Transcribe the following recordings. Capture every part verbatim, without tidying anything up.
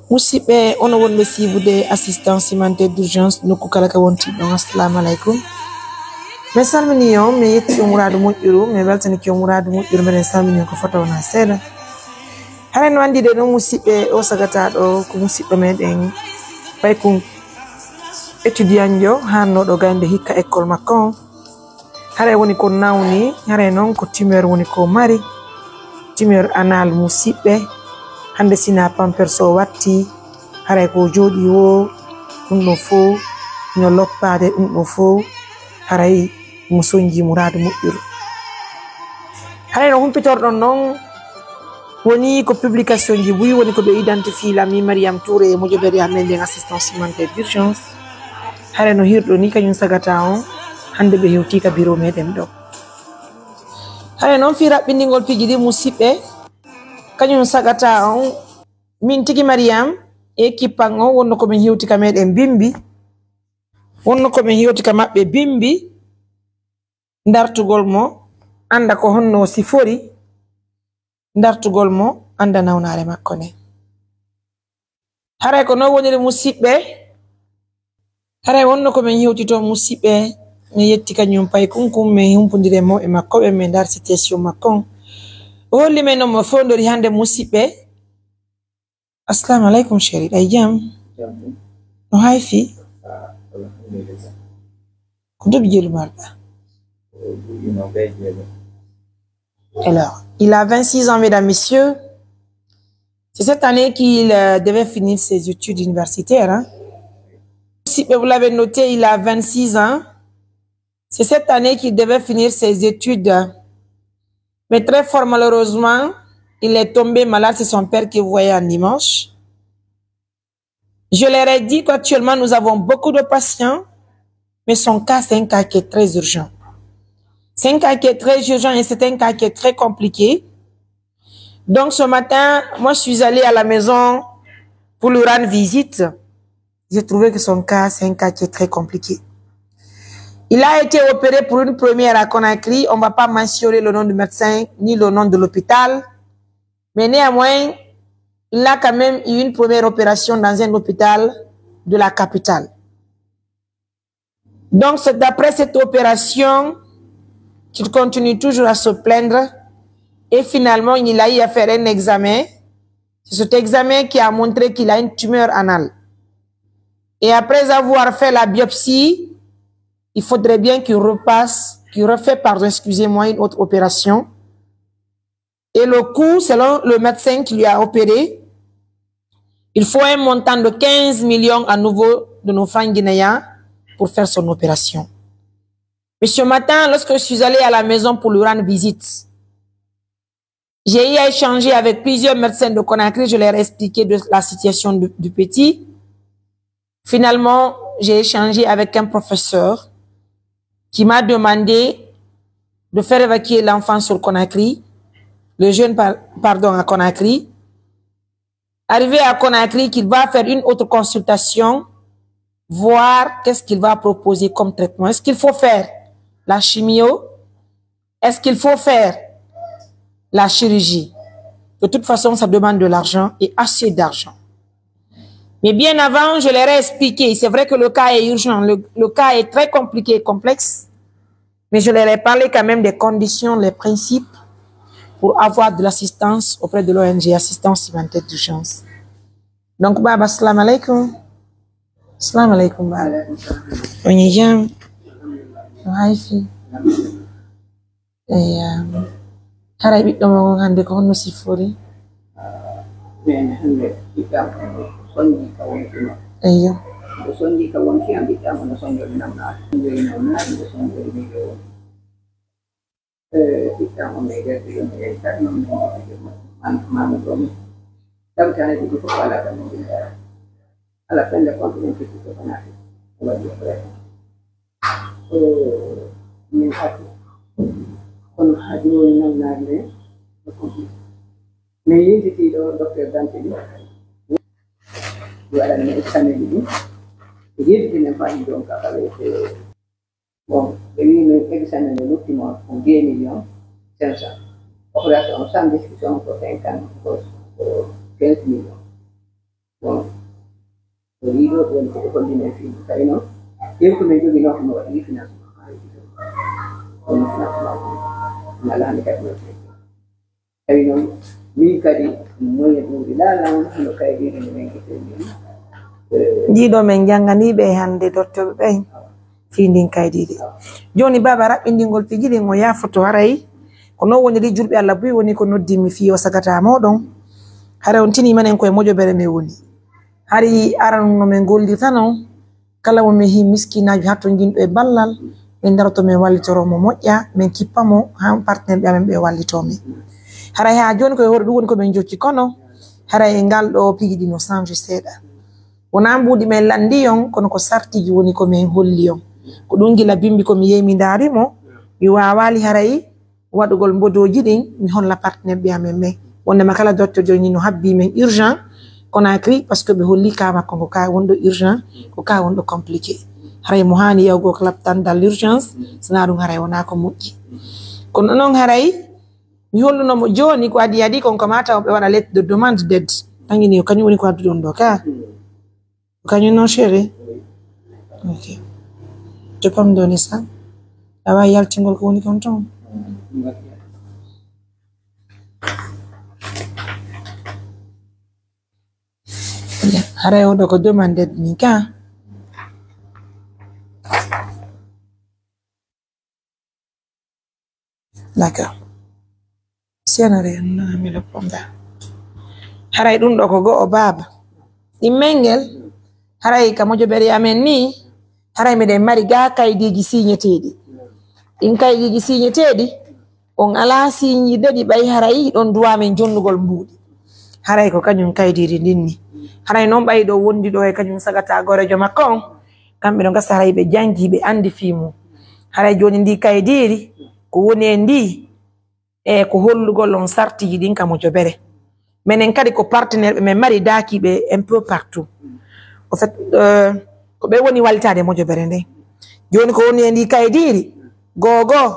Musidɓe, onon wonɓe siibude assistance humanitaire d'urgence nokku kala ka wonti ɗon, assalamu aleykum. Min salmini on, min yetti on muraadu moƴƴuru, min weltanike on muraadu moƴƴuru, meɗen salmini on ko fota wona seeɗa. Haray no anndirɗon ɗon, musidɓe, o sagata ɗo ko musidɗo meɗen Paykun, étudiantjo haannooɗo gaynde hikka école makko on. Haray woni ko nawni, haray non ko tumeur woni ko mari. Tumeur anal, musidɓe. Hannde si na pampers o watti, haray ko jooɗi wo, ɗum ɗon fow, no loppaade, ɗum ɗon fow, haray mo sonji muraadu moƴƴuru. Haray no humpitorɗon non, woni ko publication ji buy, woni ko ɓe identifie la mi Mariam Touré, mo jobere amen nden assistance humanitaire d'urgence. Haray no hirɗo ni kañum sagata on, hannde ɓe hewti ka biro meɗen ɗo. Haray non fii raɓɓindingol piiji ɗi, musidɓe, kañum sagata on, min tigi Mariam, e équipe an on, wonno ko min hewti ka meɗen bimbi, wonno ko min hewti ka maɓɓe bimbi, dartugol mo, annda ko honno o sifori, dartugol mo, annda nawnaare makko nden. Haray ko non woniri, musidɓe. Haray wonno ko min hewti toon, musidɓe. Min yetti kañum Paykun, min humpondiri e mawɓe makko ɓen, min ndaar situation makko on. O holli min no mo fewndori hannde, musidɓe. Assalamu aleykum, chéri. Ɗa e jam? Jam. No hay fii? Ah, alhamdulillah. Ko duuɓi jelu marɗa? Ko duuɓi noogay jelu. Alors, il a vingt-six ans, mesdames, messieurs. C'est cette année qu'il euh, devait finir ses études universitaires, hein. Si vous l'avez noté, il a vingt-six ans. C'est cette année qu'il devait finir ses études. Mais très fort malheureusement, il est tombé malade. C'est son père que vous voyez en dimanche. Je leur ai dit qu'actuellement, nous avons beaucoup de patients, mais son cas, c'est un cas qui est très urgent. C'est un cas qui est très urgent et c'est un cas qui est très compliqué. Donc ce matin, moi, je suis allée à la maison pour lui rendre visite. J'ai trouvé que son cas, c'est un cas qui est très compliqué. Il a été opéré pour une première à Conakry. On ne va pas mentionner le nom du médecin ni le nom de l'hôpital. Mais néanmoins, il a quand même eu une première opération dans un hôpital de la capitale. Donc, c'est d'après cette opération qu'il continue toujours à se plaindre. Et finalement, il a eu à faire un examen. C'est cet examen qui a montré qu'il a une tumeur anale. Et après avoir fait la biopsie, il faudrait bien qu'il repasse, qu'il refait, pardon, excusez-moi, une autre opération. Et le coût, selon le médecin qui lui a opéré, il faut un montant de quinze millions à nouveau de nos francs guinéens pour faire son opération. Mais ce matin, lorsque je suis allée à la maison pour lui rendre visite, j'ai eu à échanger avec plusieurs médecins de Conakry, je leur ai expliqué de la situation du, du petit. Finalement, j'ai échangé avec un professeur qui m'a demandé de faire évacuer l'enfant sur Conakry, le jeune, par- pardon, à Conakry. Arrivé à Conakry, qu'il va faire une autre consultation, voir qu'est-ce qu'il va proposer comme traitement. Est-ce qu'il faut faire la chimio? Est-ce qu'il faut faire la chirurgie? De toute façon, ça demande de l'argent et assez d'argent. Mais bien avant, je leur ai expliqué, c'est vrai que le cas est urgent, le, le cas est très compliqué et complexe, mais je leur ai parlé quand même des conditions, les principes pour avoir de l'assistance auprès de l'O N G Assistance Humanitaire d'Urgence. Donc, Baba, salam alaikum. Salam alaikum, Baba. On est bien. Hay fii. Eyi, haray ɓiɗɗo mon on hannde ko honno sifori? Min hannde ɓiɗɗo am on sonji ka wonki ma. Eyyo. Nde sonji ka wonki am, ɓiɗɗo am on sonji mi namnaa. Sonji mi namnaa, nde sonji mi ɗo. Eh, ɓiɗɗo am on e gardi ɗo, mi yari tan non, mi yari tan non, man, man ɗo mi. Tawi tan e ɗiɗi fof alaa tan no mbinda. À la fin de compte, min pitti ko Konaté. O waɗi opération. Eh, min arti. Kono haa jooni nawnaare nde no compliqué. Min yiltitii ɗo docteur Dante ɗi. Mi waɗani min examen ji ɗin. Mi yiltiti min faami donc kala e Bon, ɓe wi'i min examen no lutti mo ko deux millions cinq cents. Opération sans discussion ko cinquante, ko, ko quinze millions. Bon, Ɗii ɗoo ko woni ko ɓe holli men fii ɗum. Tawi noon, ɗen ko men jogii noon, hono waɗi financement. Hono financement ko mi alaa hannde kadi men fii. Tawi noon, min kadi, moyen ɗum ɗi laalan, hono kaydiiɗi ndi men kittiri ndin. Eh, Ɗii ɗoo men jannganii ɓe hannde, dottorɓe ɓen, fii ndin kaydiiɗi. Jooni, baaba, raɓɓindingol piiji ɗin, o yaafoto haray. Ko non woniri, julɓe Alla buy woni ko noddi mi fii o sagata mooɗon. Haray on tinii manen ko e mojobere men woni. Hari aran no men gollirta non, kala mo men hii miskinaajo hattonjinɗo e ballal, men daroto men wallitoro mo moƴƴa, men kippa mo, haa partenaire ɓe amen ɓe wallitoo men. Haray haa jooni ko e hoore ɗum woni ko men jokki, kono haray e ngal ɗoo piiji ɗi no change seeɗa. Wonaa mbuuɗi men lanndii on, kono ko sartiiji woni ko men holli on. Ko ɗum gila bimbi ko mi yehi mi ndaari mo, mi waawaali haray waɗugol mbodooji ɗin, mi holla partenaire ɓe amen ɓen. Wondema kala docteur jooni no habbii men urgent Conakry, parce que ɓe holli ka makko ngo ka wonɗo urgent, ko ka wonɗo compliqué. Haray mo haani yahugol ko laptan dans l'urgence, sinaa ɗum haray wonaa ko moƴƴi. Kono non haray, mi holluno mo jooni ko adi adi kon ko mata on ɓe waɗa lettre de demande d'aide. Tangini yo kañum woni ko adduɗon ɗo ka. Kañum non, chéri? Ok. To kam doni sa? Awa yaltingol ko woni kon ton. Haray oɗo ko demande min ka. D'accord. Siyanare nami le ponda. Haray ɗum ɗo ko go'o baaba. Ɗimmel ngel, haray ka mojobere amen ni, haray miɗen mari gaa kaydiiji siñeteeɗi. Ɗin kaydiiji siñeteeɗi, on alaa siñirde ɗi ɓay haray ɗon duwaa men jonnugol mbuuɗi. Haray ko kañum kaydiiri ndin ni. Haray non ɓay ɗo wondi ɗo e kañum sagata gooreejo makko on, kamɓe no gasa haray ɓe jangi, ɓe andi fii mum. Haray jooni ndi kaydiiri, ko woni e ndi, e ko hollugol on sartiiji ɗin ka mojobere. Menen kadi ko partenaire ɓe men mari daakiiɓe un peu partout. Au fait, euh, ko ɓe woni wallitaade mojobere nden. Jooni ko woni e ndi kaydiiri, goo goo,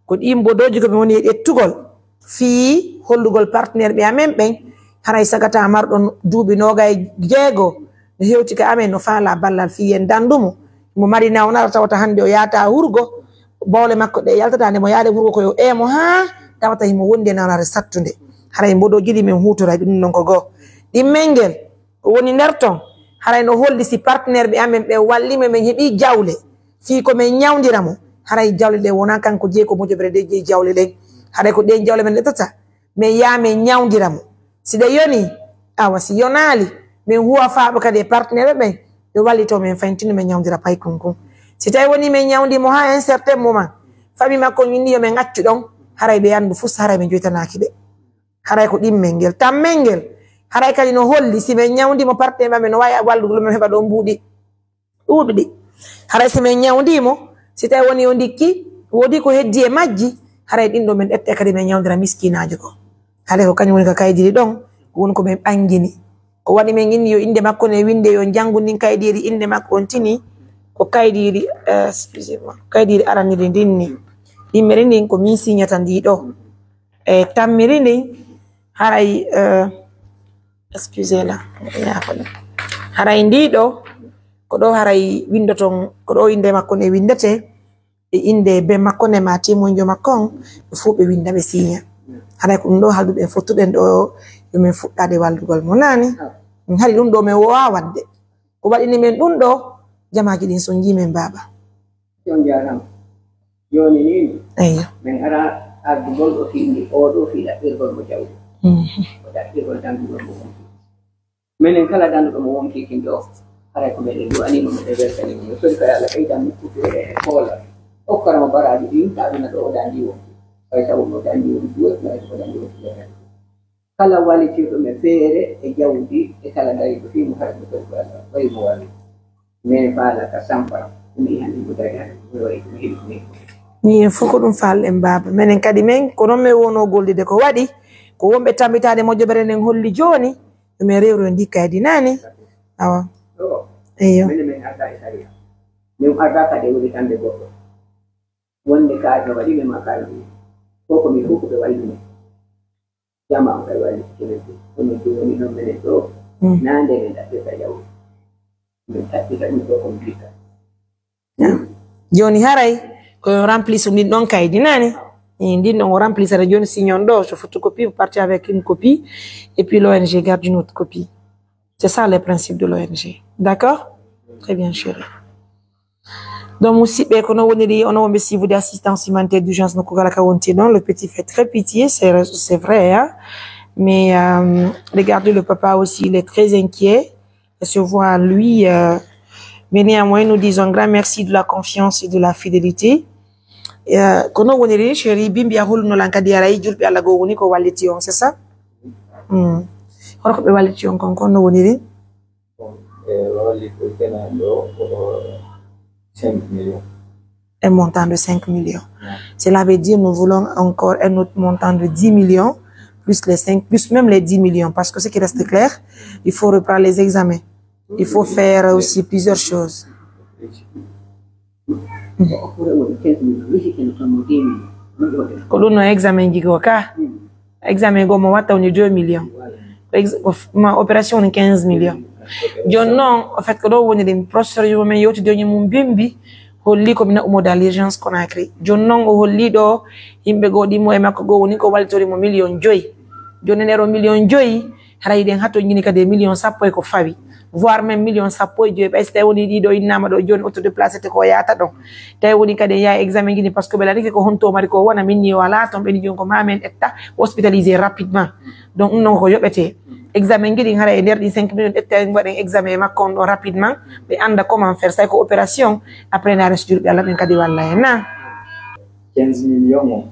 ko ɗin bodooji ko mi woni e ƴettugol fii hollugol partenaire ɓe amen ɓen, haray sagata marɗo duuɓi noogay jeego, no hewti ka amen, no faalaa ballal fii en dandu mo. Mo mari nawnara tawata hannde o yaata hurgo, bawle makko ɗe yaltata nde mo yaade hurgo ko yo eemo haa tawata himo wondi e nawnare sattunde. Haray mboɗo jiɗi men huutora ɗum non ko goo. Ɗimmel ngel ko woni nder ton, haray no holli si partenaire ɓe amen ɓe walli men, men heɓi jawle fii ko men ñawndira mo, haray jawle ɗen wonaa kanko jeyi, ko mojobere nde jeyi jawle ɗen. Haray ko ɗen jawle men ƴettata, men yaa men ñawndira mo. Si ɗe yonii, awa, si yonaali, men huwa faaɓa kadi e partenaire ɓen, ɓe wallitoo men fahin tinno men ñawndira paykun kun. Si tawi wonii men ñawndii mo haa un certain moment, famille makko on inni yo men accu ɗon, haray ɓe anndu fus, haray ɓe joytanaaki ɓe. Haray ko ɗimmel ngel. Tammel ngel, haray kadi no holli si men ñawndii mo partenaire ɓe amen no waawi wallugol men heɓa ɗon mbuuɗi ɗuuɗuɗi. Haray si men ñawndii mo, si tawi wonii o ndikki, woodii ko heddii e majji, haray ɗin ɗoo men ƴetta kadi men ñawndira miskinaajo ko. Haray ko kañum woni ka kaydiiri ɗon, ko woni ko men ɓangini. Ko waɗi men inni yo innde makko ne winnde, yo njanngu ndin kaydiiri, innde makko on tini ko kaydiiri, eh, excusez-moi, kaydiiri araniri ndin ni. Ɗimmere ndin ko min siñata ndi ɗoo. E tammiri ndin, haray, eh, excusez là, yaafo ɗum. Haray ndi ɗoo, ko ɗoo haray winndoton, ko ɗoo innde makko ne winndetee, e innde ben makko ne ma teemoyjo makko on, ɓe fof ɓe winnda, ɓe siiña. Haray ko ɗum ɗoo haalduɗen, fottuɗen ɗoo, yo men fuɗɗaade wallugol mo naani. Hari ɗum ɗoo men woowaa waɗde. Ko waɗini men ɗum ɗoo, jamaaji ɗin so njii men baaba. On jaaraama. Jooni nii, eyyo, men ara ardugol ɗo fii ndi, oo ɗoo fii ɗaɓɓirgol mo jawdi. Mhm. Ko ɗaɓɓirgol danndugol mo wonki. Menen kala danduɗo mo wonki kin ɗoo, haray ko meɗen du'ani mo, meɗen weltani mo. Min sori ka yo Allah ɓeydan mo kuuɗe e koolol. Okkana mo baraaji ɗin, ka aduna ɗoo o danndi wonki. Fay taw no danndi wonki woy, fay ko danndi wonki woy. Kala walitirɗo men feere e jawdi e kala dariiɗo fii mo, haray ko sori ko Allah ɓayi mo wallu. Min faala ka Sampara, mi hannde mo dari hannde, mi waɗi ko mi heɓi ko mi heɓi. Minen fof ko ɗum faalɗen, baaba. Menen kadi men, ko non men wonoo gollide ko waɗi, ko wonɓe tambitaade mojobere nden holli jooni, yo men rewru e ndi kaydi naani. Awa. Ɗoo, eyyo, minen men arda e sariya. Min arda kadi e woni hannde goɗɗo. Wonde kaajo waɗi men ma kaajo. Ko ko min fof ko ɓe walli men. Jama on kay walli kenen fof. Kono jooni non menen ɗoo, mm, naa nde men ɗaɓɓirta jawdi. Ɓe taƴi taƴi ɗo on mbirta. Jooni haray ko yo remplisse ndin ɗon kaydi nani. Eh, ndin ɗon o remplissata jooni, signon ɗo, je photocopie, vous partez avec une copie, et puis l'O N G garde une autre copie. C'est ça le principe de l'O N G. D'accord? Très bien, chérie. Donc, musidɓe, ko non woniri, onon wonɓe suivude assistance humanitaire d'urgence, no ko kala ka wonti ɗon, le petit fait très pitié, c'est, c'est vrai, hein? Mais, euh, regardez le papa aussi, il est très inquiet. Et se voit lui, euh, mais néanmoins, nous disons grand merci de la confiance et de la fidélité. Euh, ko non woniri, chéri, bimbi a holluno lan kadi aray julɓe Alla goo woni ko walliti on, c'est ça? Hmm. Hoto ko ɓe walliti on kon, kon no woniri? Bon, eh, walliti on kenan ɗo, ko cinq millions. Un montant de cinq millions. Ouais. Cela veut dire, nous voulons encore un autre montant de dix millions, plus les cinq, plus même les dix millions, parce que ce qui reste clair, il faut reprendre les examens. Il faut faire aussi plusieurs choses. Ko ɗum no examen ji goo ka. Examen goo mo watta woni deux millions. Ko ex-, ko f-, ma opération woni quinze millions. Jooni non, en fait, ko ɗo woni ɗin, professeur yo men yewtidde e mum bimbi, holli ko mi naɓumo dans l'urgence Conakry. Jooni non, o holli ɗo yimɓe goo ɗimmo e makko goo woni ko wallitori mo million joyi. Jooni nen ɗo million joyi, haray ɗen hatonjini kadi e million sappo e ko fawi, voire même million sappo e joyi. Ɓay so tawi woni ɗiɗo innama ɗo jooni, auto déplacé te ko yaata ɗon. Tawi woni kadi en yaha examen ji ɗin, parce que ɓe lanike ko honto mari ko wona, min ni o alaa ton, ɓe ni jooni ko ma men ƴetta, o hospitalisé rapidement. Donc, ɗum non ko yoɓete. Examen ji ɗin haray e nder ɗin cinq millions ƴetta, en waɗen examen e makko on ɗo rapidement, ɓe annda comment faire, say ko opération, après na reste julɓe Alla ɓen kadi walla en na. Quinze millions on,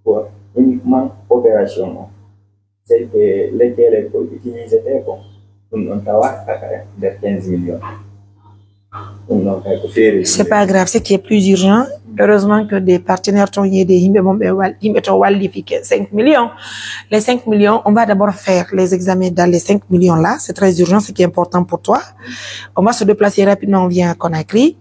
ko uniquement opération on. C'est que lekkele ko utilisete ko, ɗum ɗon tawa aka nder quinze millions. Ɗum ɗon kay ko feere. C'est pas grave, ce qui est plus urgent, heureusement que des partenaires ton yede yimɓe mon ɓe wal-, yimɓe ton walli fi cinq millions. Les cinq millions, on va d'abord faire les examens dans les cinq millions là, c'est très urgent, ce qui est important pour toi. On va se déplacer rapidement, on vient à Conakry.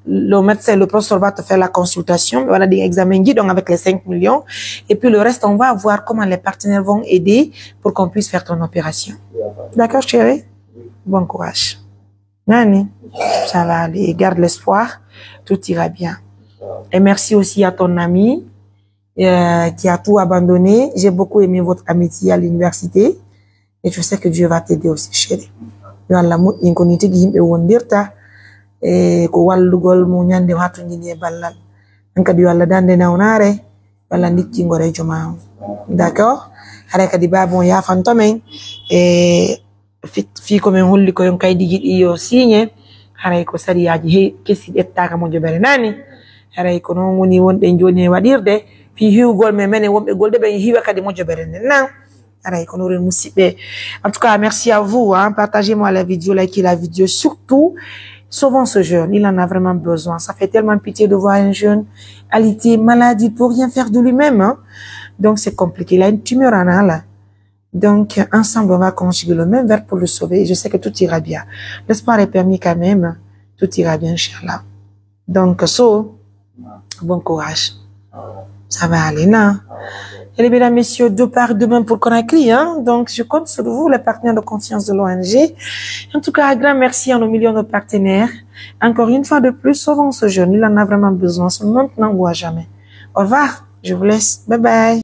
Le médecin, le professeur va te faire la consultation, ɓe waɗa ɗin examen ji ɗon avec les cinq millions. Et puis le reste, on va voir comment les partenaires vont aider pour qu'on puisse faire ton opération. D'accord, chérie? Bon courage. Nani? Ça va aller. Et garde l'espoir. Tout ira bien. Et merci aussi à ton ami, euh, qui a tout abandonné. J'ai beaucoup aimé votre amitié à l'université. Et je sais que Dieu va t'aider aussi, chérie. Yo Alla moƴƴin ko ni tigi yimɓe wondirta. E ko wallugol mo ñande o hatonjini e ballal. An kadi yo Alla dande nawnaare, yo Alla ndikkingo rejo ma on. D'accord? Haray kadi baaba on yaafanto men. E fi, fii ko men holli ko yon kaydiji ɗi yo siiñe. Haray ko sariyaaji he-, kesi ƴettaaka mojobere nani. Haray ko non woni wonɗen jooni e waɗirde. Fii hiwgol men, menen wonɓe golde ɓen hiwa kadi mojobere nden nan. Aray, kono oɗon musidɓe. En tout cas, merci à vous, hein. Partagez-moi la vidéo, likez la vidéo. Surtout, sauvons ce jeune. Il en a vraiment besoin. Ça fait tellement pitié de voir un jeune alité, malade, il peut rien faire de lui-même, hein. Donc, c'est compliqué. Il a une tumeur en là. Donc, ensemble, on va conjuguer le même verbe pour le sauver. Et je sais que tout ira bien. L'espoir est permis quand même. Tout ira bien, Inch'Allah. Donc, so, bon courage. Ça va aller, non? Et les mesdames, messieurs, départ demain pour Conakry, hein? Donc, je compte sur vous, les partenaires de confiance de l'O N G. En tout cas, un grand merci à nos millions de partenaires. Encore une fois de plus, sauvons ce jeune. Il en a vraiment besoin. C'est maintenant ou à jamais. Au revoir. Je vous laisse. Bye bye.